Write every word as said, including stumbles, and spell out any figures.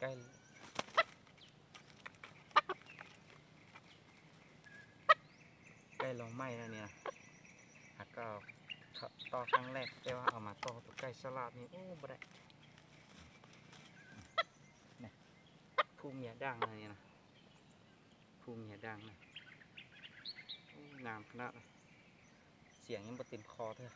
ใกล้ ใกล้ลองไหม้แล้วเนี่ยนะ หากก็ต่อครั้งแรก แต่ว่าเอามาต่อตัวใกล้สลัดนี่ โอ้บ่ได้ เนี่ย ผู้เมียดังเลยเนี่ยนะ ผู้เมียดังนะ โอ้ งามขนาดเลย เสียงยังบ่เต็มคอเธอ